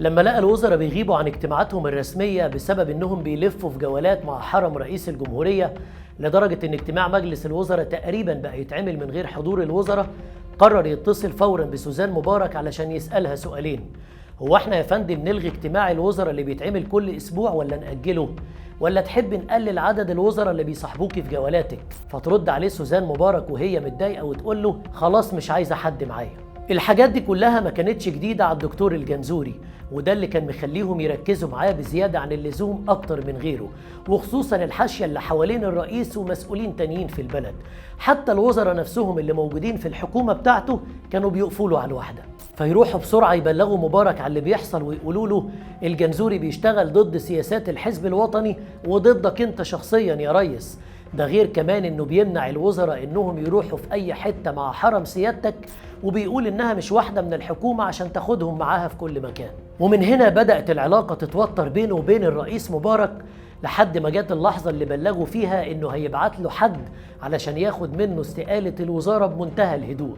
لما لقى الوزراء بيغيبوا عن اجتماعاتهم الرسمية بسبب انهم بيلفوا في جولات مع حرم رئيس الجمهورية، لدرجة ان اجتماع مجلس الوزراء تقريبا بقى يتعمل من غير حضور الوزراء، قرر يتصل فورا بسوزان مبارك علشان يسألها سؤالين: هو احنا يا فندم نلغي اجتماع الوزراء اللي بيتعمل كل اسبوع ولا نأجله؟ ولا تحب نقلل عدد الوزراء اللي بيصاحبوكي في جولاتك؟ فترد عليه سوزان مبارك وهي متضايقة وتقول له خلاص مش عايزه حد معايا. الحاجات دي كلها ما كانتش جديدة على الدكتور الجنزوري، وده اللي كان مخليهم يركزوا معاه بزيادة عن اللزوم أكتر من غيره، وخصوصا الحاشية اللي حوالين الرئيس ومسؤولين تانيين في البلد. حتى الوزراء نفسهم اللي موجودين في الحكومة بتاعته كانوا بيقفوا له على الواحدة، فيروحوا بسرعة يبلغوا مبارك على اللي بيحصل ويقولوا له الجنزوري بيشتغل ضد سياسات الحزب الوطني وضدك انت شخصيا يا ريس. ده غير كمان انه بيمنع الوزراء انهم يروحوا في اي حتة مع حرم سيادتك، وبيقول انها مش واحدة من الحكومة عشان تاخدهم معاها في كل مكان. ومن هنا بدأت العلاقة تتوتر بينه وبين الرئيس مبارك، لحد ما جت اللحظة اللي بلغوا فيها انه هيبعت له حد علشان ياخد منه استقالة الوزارة بمنتهى الهدوء.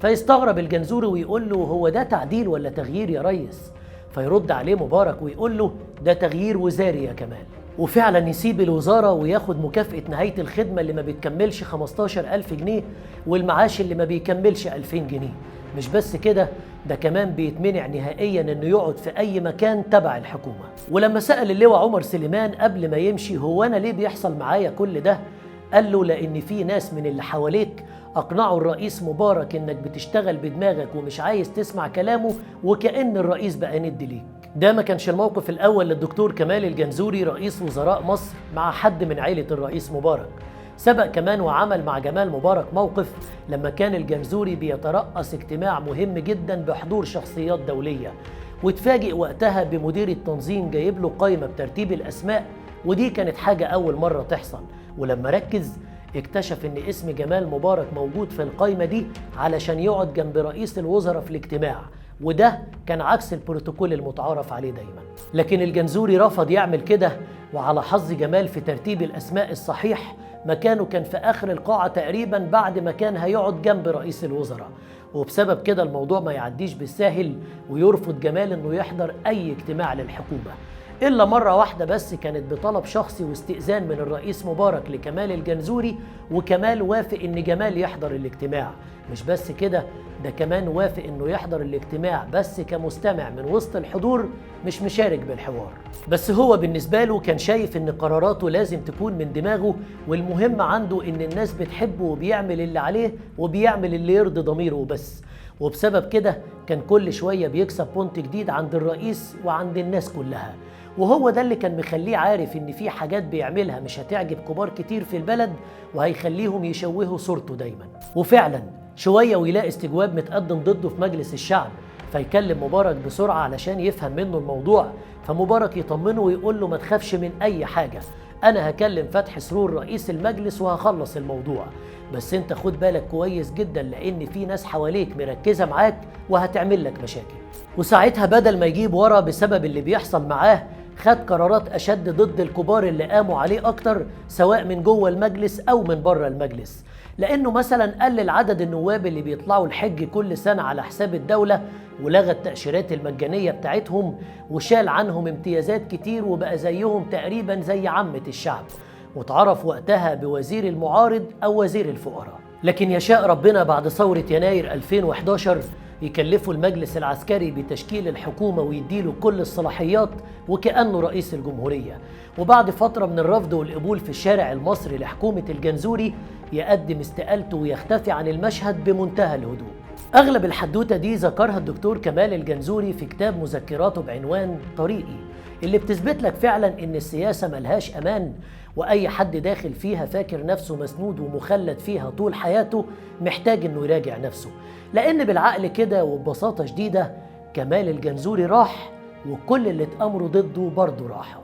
فيستغرب الجنزوري ويقول له هو ده تعديل ولا تغيير يا ريس؟ فيرد عليه مبارك ويقول له ده تغيير وزاري يا كمال. وفعلا يسيب الوزارة وياخد مكافأة نهاية الخدمة اللي ما بتكملش 15,000 جنيه، والمعاش اللي ما بيكملش 2000 جنيه. مش بس كده، ده كمان بيتمنع نهائيا انه يقعد في اي مكان تبع الحكومة. ولما سأل اللواء عمر سليمان قبل ما يمشي هو انا ليه بيحصل معايا كل ده؟ قال له لان في ناس من اللي حواليك اقنعوا الرئيس مبارك انك بتشتغل بدماغك ومش عايز تسمع كلامه، وكأن الرئيس بقى ند ليك. ده ما كانش الموقف الأول للدكتور كمال الجنزوري رئيس وزراء مصر مع حد من عائلة الرئيس مبارك. سبق كمان وعمل مع جمال مبارك موقف لما كان الجنزوري بيترأس اجتماع مهم جدا بحضور شخصيات دولية، واتفاجئ وقتها بمدير التنظيم جايب له قائمة بترتيب الأسماء، ودي كانت حاجة أول مرة تحصل. ولما ركز اكتشف ان اسم جمال مبارك موجود في القائمة دي علشان يقعد جنب رئيس الوزراء في الاجتماع، وده كان عكس البروتوكول المتعارف عليه دايما. لكن الجنزوري رفض يعمل كده، وعلى حظ جمال في ترتيب الأسماء الصحيح مكانه كان في آخر القاعة تقريبا بعد ما كان هيقعد جنب رئيس الوزراء. وبسبب كده الموضوع ما يعديش بالساهل، ويرفض جمال انه يحضر أي اجتماع للحكومة إلا مرة واحدة بس، كانت بطلب شخصي واستئذان من الرئيس مبارك لكمال الجنزوري، وكمال وافق إن جمال يحضر الاجتماع. مش بس كده، ده كمان وافق إنه يحضر الاجتماع بس كمستمع من وسط الحضور، مش مشارك بالحوار. بس هو بالنسبة له كان شايف إن قراراته لازم تكون من دماغه، والمهم عنده إن الناس بتحبه وبيعمل اللي عليه وبيعمل اللي يرضي ضميره وبس. وبسبب كده كان كل شوية بيكسب بونت جديد عند الرئيس وعند الناس كلها، وهو ده اللي كان مخليه عارف إن في حاجات بيعملها مش هتعجب كبار كتير في البلد وهيخليهم يشوهوا صورته دايما. وفعلا شوية ويلاقي استجواب متقدم ضده في مجلس الشعب، فيكلم مبارك بسرعة علشان يفهم منه الموضوع. فمبارك يطمنه ويقول له ما تخافش من أي حاجة، أنا هكلم فتحي سرور رئيس المجلس وهخلص الموضوع، بس أنت خد بالك كويس جدا لأن في ناس حواليك مركزة معاك وهتعمل لك مشاكل. وساعتها بدل ما يجيب ورا بسبب اللي بيحصل معاه، خد قرارات أشد ضد الكبار اللي قاموا عليه أكتر، سواء من جوه المجلس أو من بره المجلس. لأنه مثلا قلل عدد النواب اللي بيطلعوا الحج كل سنة على حساب الدولة، ولغى التأشيرات المجانية بتاعتهم، وشال عنهم امتيازات كتير، وبقى زيهم تقريبا زي عامة الشعب، واتعرف وقتها بوزير المعارض أو وزير الفقراء. لكن يشاء ربنا بعد ثورة يناير 2011 يكلفوا المجلس العسكري بتشكيل الحكومة ويديله كل الصلاحيات وكأنه رئيس الجمهورية. وبعد فترة من الرفض والقبول في الشارع المصري لحكومة الجنزوري، يقدم استقالته ويختفي عن المشهد بمنتهى الهدوء. أغلب الحدوتة دي ذكرها الدكتور كمال الجنزوري في كتاب مذكراته بعنوان طريقي، اللي بتثبت لك فعلا إن السياسة ملهاش أمان، وأي حد داخل فيها فاكر نفسه مسنود ومخلد فيها طول حياته محتاج إنه يراجع نفسه. لأن بالعقل كده وببساطة شديدة كمال الجنزوري راح، وكل اللي اتأمروا ضده برضه راحوا.